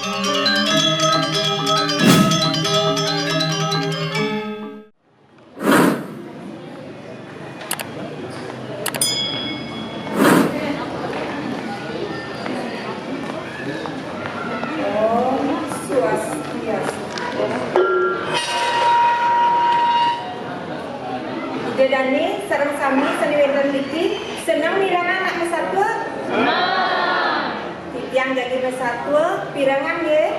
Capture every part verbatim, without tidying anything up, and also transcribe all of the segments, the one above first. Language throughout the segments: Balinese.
Om Swastiastu. Ida dané sareng sami sané wénten mriki seneng mirengang anak masatua? Titiang jagi masatua, pirengang nggih?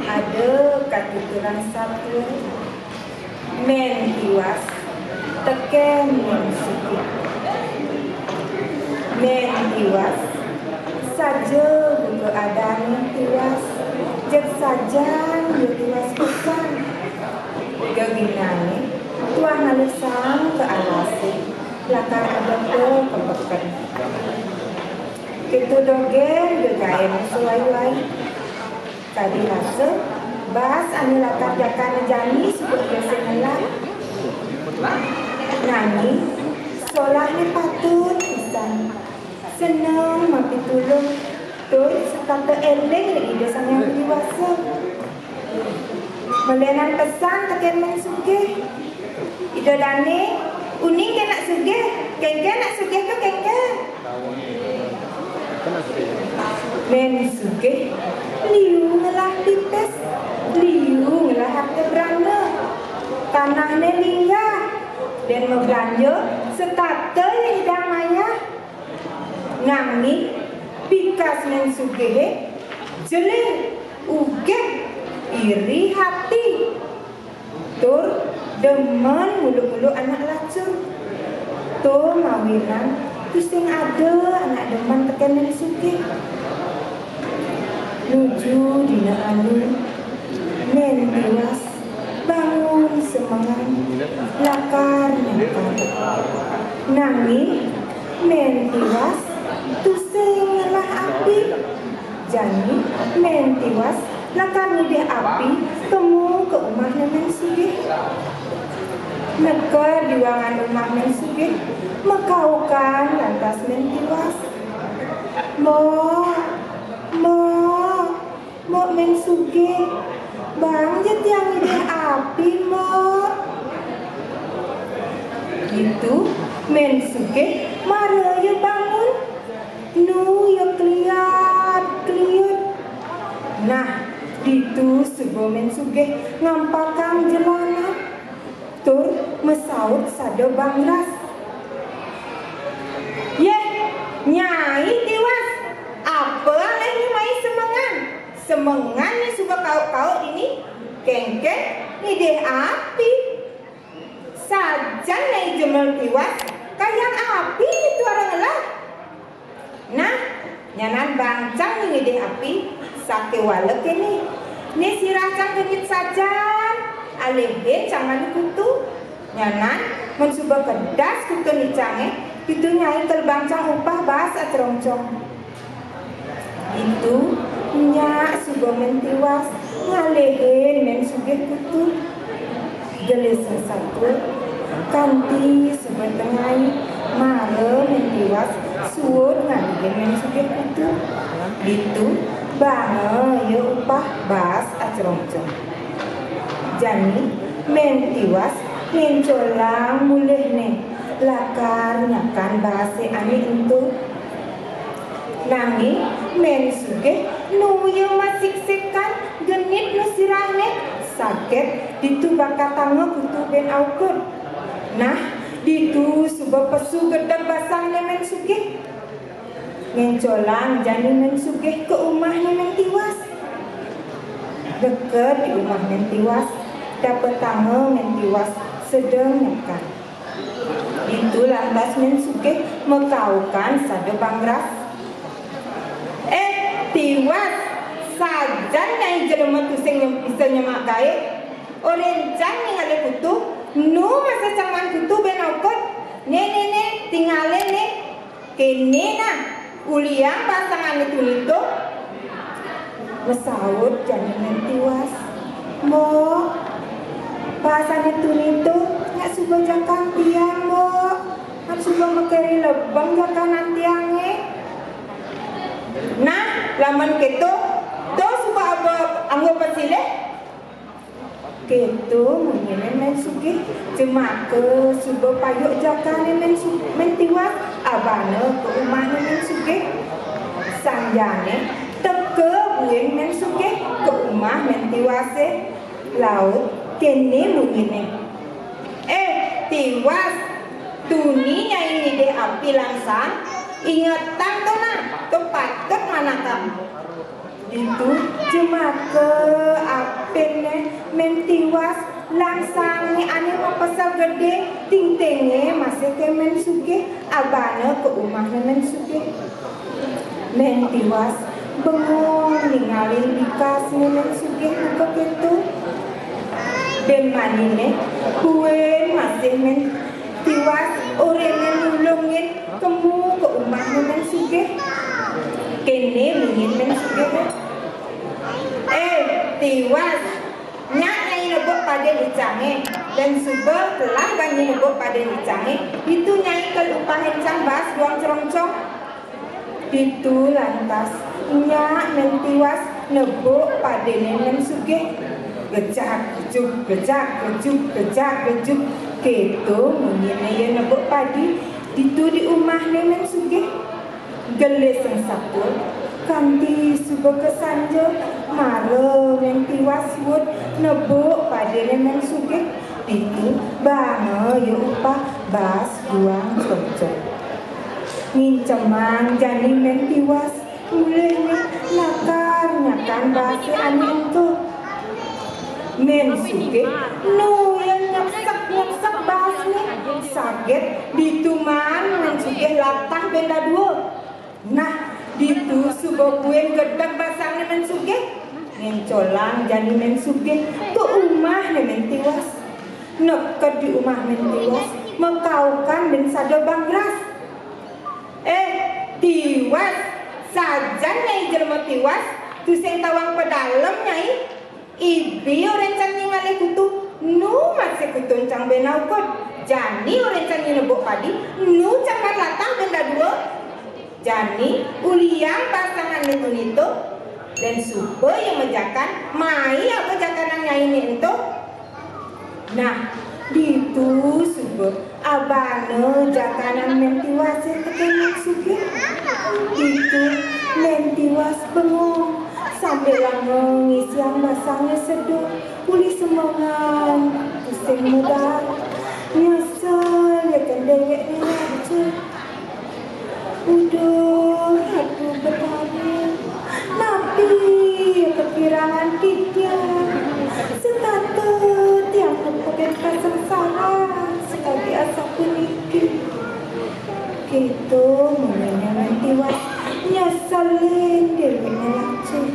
Ada katuturan satua, Mén Tiwas tekén Mén Sugih. Mén Tiwas saja buka adané Tiwas, jeg sajan ya Tiwas pisan. Geginané tuah ngalih saang ka alasé, lakar ada ka kepeken. Kéto dogén gegaén sawai-wai. Kadi rasa, baas ané lakar jakané jani suba ia sing ngelah. Nanging, solahné patut pisan. Seneng mapitulung, tur setata éling ring Ida Sang Hyang Widhi Wasa. Malénan pesan tekén Mén Sugih. Ida dané, uning ké nak sugih, kénkén nak sugih ké kénkén. Mén Sugih liu ngelah pipis, liu ngelah harta brana. Tanahné linggah, dén mablanja setata nyidang mayah. Nanging pikas Mén Sugihé jelé, ugih, iri hati. Tur demen nguluk-nguluk anak lacur. To mawinan tusing ada anak demen tekén Mén Sugih. Nuju dina anu, Mén Tiwas bangun semengan lakar nyakan. Nanging Mén Tiwas tusing ngelah api. Jani Mén Tiwas lakar ngidih api temu ka umahné Mén Sugih. Neked di wangan umah Mén Sugih, makaukan lantas Mén Tiwas. "Mbok, Mbok, Mbok Mén Sugih, baang ja tiang ngidih api, Mbok." Ditu Mén Sugih mara ia bangun. Nu ia kliat-kliut. Nah, ditu suba Mén Sugih ngampakang jelanan tur masaut sada bangras. "Yéh, Nyai Tiwas, apa alih Nyai mai semengan? Semengan Nyai suba kauk-kauk dini, kénkén ngidih api." "Sajan Nyai Jemel Tiwas, kayang api Nyai tuara ngelah." "Nah, nyanan baang cang ngidih api, sakéwala kéné. Né sirah cang genit sajan, alihin cang mani kutu. Nyanan, men suba kedas kutu icangé, ditu Nyai kelebang cang upah baas acrongcong." Ditu nyak suba Mén Tiwas ngalihin Mén Sugih kutu. Gelising satua, kanti suba tengai, mara Mén Tiwas suud ngalihin Mén Sugih kutu. Ditu baanga ia upah baas acrongcong. Jani Mén Tiwas ngencolang mulihné lakar nyakan baasé ané ento. Nanging Mén Sugih nu ia masiksikan genit nu sirahné, saget ditu bakatanga kutu bén aukud. Nah, ditu suba pesu gedeg basangné Mén Sugih. Ngencolang jani Mén Sugih ka umahné Mén Tiwas. Deket di umah Mén Tiwas, dapetanga Mén Tiwas sedeng nyakan. Ditu lantas Mén Sugih makaukan sada pangras. "Eh, Tiwas, sajan nyai jelema tusing nyem-, bisa nyemak gaé. Orin cang ningalé kutu, nu masa cang maan kutu bén aukud. Né, né, né, tingalin né. Kéné nah, uliang basang ané tuni to." Masaut jani Mén Tiwas, "Mbok, baas ané tuni to nyak suba jakan tiang, Mbok. Nyak suba makeri lebeng jakanan tiangé." Lamun kéto, to suba aba anggo pasilih. Kéto munyiné Mén Sugih, jemaka suba payuk jakané Mén Su-, Mén Tiwas, abana ka umahné Mén Sugih. Sanjané teka buin Mén Sugih ka umah Mén Tiwasé, laut kéné munyiné, "Éh, Tiwas, tuni nyai ngidih api langsang, ingetang to nah, to patut manakam." Ditu jemaka apinné Mén Tiwas, langsangé ané mapesel gedé, tingtingé masih ké Mén Sugih, abana ka umahné Mén Sugih. Mén Tiwas bengong ningalin bikasné Mén Sugih buka kéto. Bin maniné buin masih Mén Tiwas, orahina nulungin kemu ka umahné Mén Sugih. Kéné munyin Mén Sugih, "Éh, Tiwas, nyak nyai nebuk padin icangé, lan suba telah ban nyai nebuk padin icangé, ditu nyai kel upahin cang baas duang crongcong." Ditu lantas nyak Mén Tiwas nebuk padiné Mén Sugih. Gejag gejuk, gejag gejuk, gejag gejuk. Kéto munyiné ia nebuk padi ditu di umahné Mén Sugih. Gelisang satua, kanti suba ka sanja, mara Mén Tiwas suud nebuk padiné Mén Sugih. Ditu baanga ia upah baas duang crongcong. Ngincemang jani Mén Tiwas, mulihné lakar nyakan baasé ané ento. Mén Sugih nu ia nyeksek-nyeksek baasné, saget ditu maan Mén Sugih latah buin dadua. Nah, ditu suba buin gedeg basangné Mén Sugih. Ngencolang jani Mén Sugih ka umahné Mén Tiwas. Neked di umah Mén Tiwas, makaukan bin sada bangras. "Éh, Tiwas, sajan nyai jelema tiwas, tusing tawang padalem nyai. Ibi orahang cang nyai ngalih kutu, nu masih kutun cang buin aukud. Jani orahang cang nyai nebuk padi, nu cang maan latah buin dadua. Jani uliang basang ané tuni to, lan suba ia majakan, mai aba jakanan nyainé ento." Nah, ditu suba abana jakanan Mén Tiwasé tekén Mén Sugih. Ditu Mén Tiwas bengong, sambilanga ngisiang basangné seduh, uli semengan tusing medal. Nyesel ia kén déwékné lancip. "Uduh, Ratu Betari, napi kakirangan titiang? Setata tiang nepukin kasangsaran sakadi asapuniki." Kéto munyiné Mén Tiwas nyeselin déwékné lancip.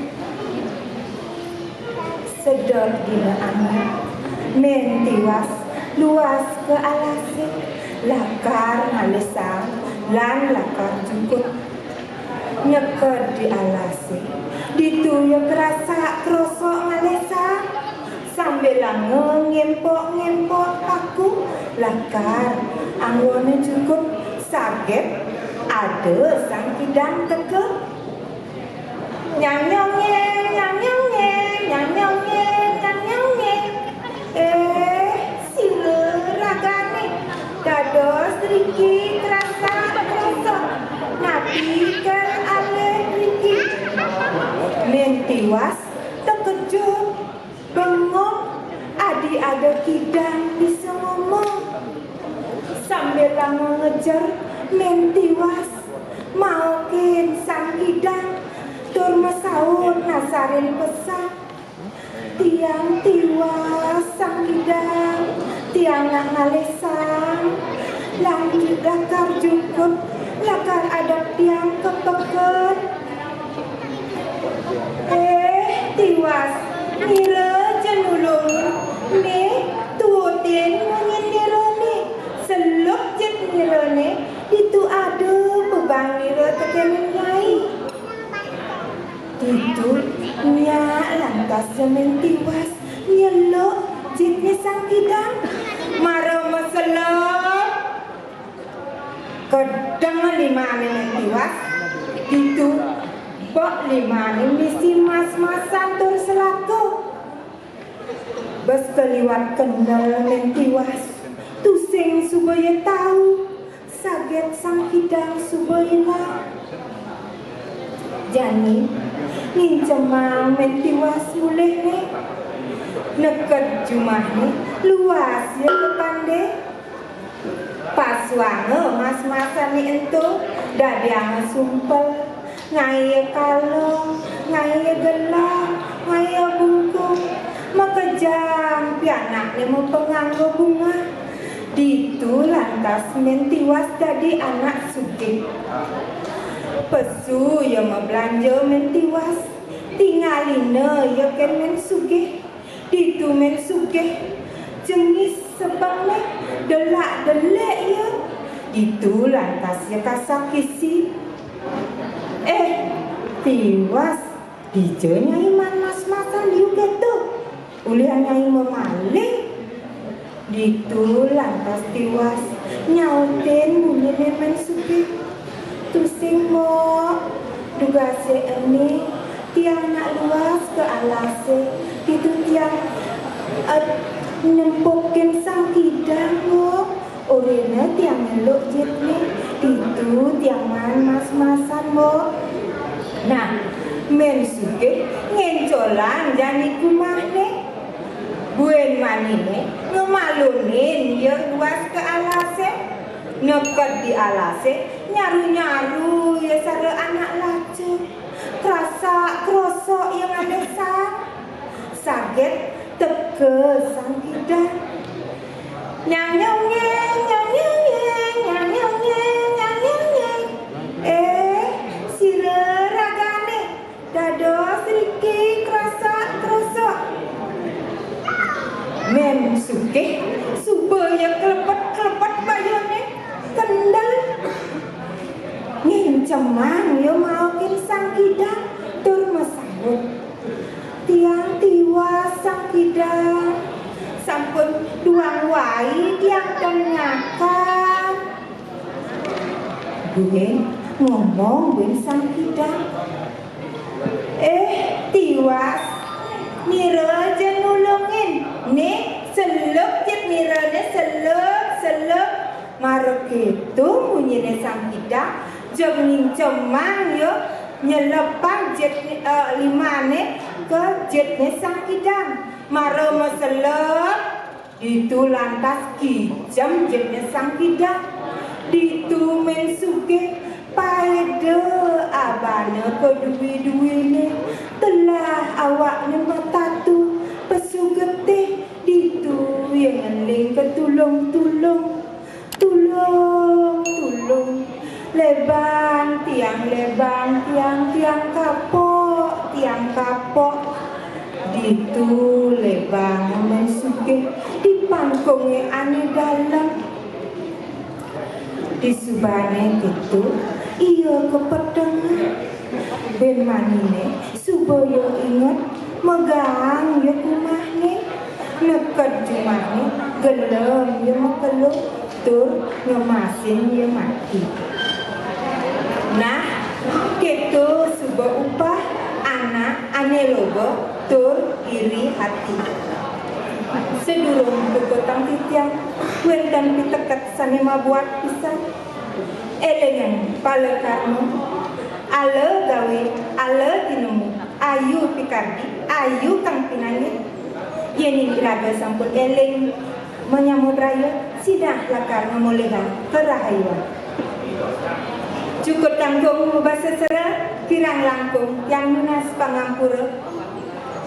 Sedek dina anak, Mén Tiwas luas ka alasé, lakar ngalih saang lan lakar jukut. Neked di alasé, ditu ia krasak-krosok ngalih saang, sambilanga ngémpok-ngémpok paku, lakar anggoné jukut, saget ada Sang Kidang teka. Nyang nyong nyeng, nyang nyong nyeng, nyang nyong nyeng, nyang nyong nyeng. "Éh, sira ragané, dados riki krasak-krosok, napi ké alih riki?" Mén Tiwas tekejut, bengong, adi ada kidang bisa ngomong. Sambilanga ngejer Mén Tiwas, maokin Sang Kidang, tur masaut nasarin pesan. "Tiang tiwas, Sang Kidang, tiang nak ngalih saang, lan lakar jukut, lakar adep tiang ka peken." "Éh, Tiwas, nira ja nulungin, né tuutin munyin nirané, seluk jit nirané, ditu ada pabang nira tekén nyai." Ditu nyak lantas Mén Tiwas nyeluk jitné Sang Kidang, mara maseluk. Kedeng limané Mén Tiwas, ditu bek Limané misi mas-masan tur selaku. Bes kaliwat kendel Mén Tiwas. Tusing suba ia tau. Saget Sang Kidang suba ilang. Jani ngincemang Mén Tiwas mulihné. Neked jumahné luas ia kapandé. Pasuanga mas-masané ento, dadianga sumpel, ngaé kalong, ngaé gelang, ngaé bungkung, makejang pianakné mapanganggo bungah. Ditu lantas Mén Tiwas dadi anak sugih. Pesu ia mablanja Mén Tiwas, tingalina ia kén Mén Sugih. Ditu Mén Sugih jengis sebengné, delak-delik ia. Ditu lantas ia kasakisi. "Eh, Tiwas, dija nyai maan mas-masan liu kéto? Ulihan nyai mamaling." Ditu lantas Tiwas nyautin munyiné Mén Sugih. "Tusing, Mbok, dugasé ené tiang nak luas ka alasé, ditu tiang, eh, nempukin Sang Kidang, Mbok. Orina tiang nyeluk jitné, ditu tiang maan mas-masan, Mbok." Nah, Mén Sugih ngéncolang jani ka umahné. Buin maniné ngamalunin ia luas ka alasé. Neked di alasé, nyaru-nyaru ia sara anak lacur. Krasak-krosok ia ngalih saang. Saget teka Sang Kidang. "Nyang nyong nyeng, nyang nyong nyeng, nyang nyong nyeng, nyang nyong nyeng. Eh, sira ragané dados riki krasak-krosok." Mén Sugih suba ia klepet-klepet bayuné, kendel. Ngincemang ia maukin Sang Kidang tur masaut, "Tiang Tiwas, Sang Kidang. Sampun duang wai tiang ten ngakan." Buin ngomong buin Sang Kidang. "Eh, Tiwas, nira ja nulungin. Nih, seluk jit nirané, seluk, seluk." Mara kéto munyiné Sang Kidang, jeg ngincemang ia nyelepang jit, eh, limané ka jitné Sang Kidang. Mara maselep, ditu lantas kicem jitné Sang Kidang. Ditu Mén Sugih paida abana kaduwi-duwiné, telah awakné matatu, pesu getih, ditu ia ngeling katulung-tulung. "Tulung, tulung, lebang tiang, lebang tiang, tiang kapok, tiang kapok." Ditu lebang Mén Sugih di pangkungé ané dalem. Disubané ditu ia kapeteng. Buin maniné suba ia inget, magaang ia ka umahné. Neked jumahné, gelem ia makelo tur ngemasin ia mati. Nah, kéto suba upah anak ané loba tur iri hati. Sadurung puputang titiang, wénten piteket sané mabuat pisan. Élingang palakarma, ala gawé, ala tinemu, ayu pikardi, ayu kang pinanggih. Yéning iraga sampun éling manyambut raya, sinah lakar ngamolihang karahayuan. Jukut kangkung mabasa sera, kirang langkung tiang nunas pangampura.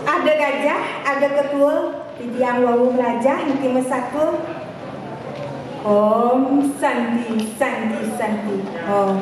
Ada gajah, ada ketua, titiang wau mlajah niki masatua. Om Santi, Santi, Santi. Om.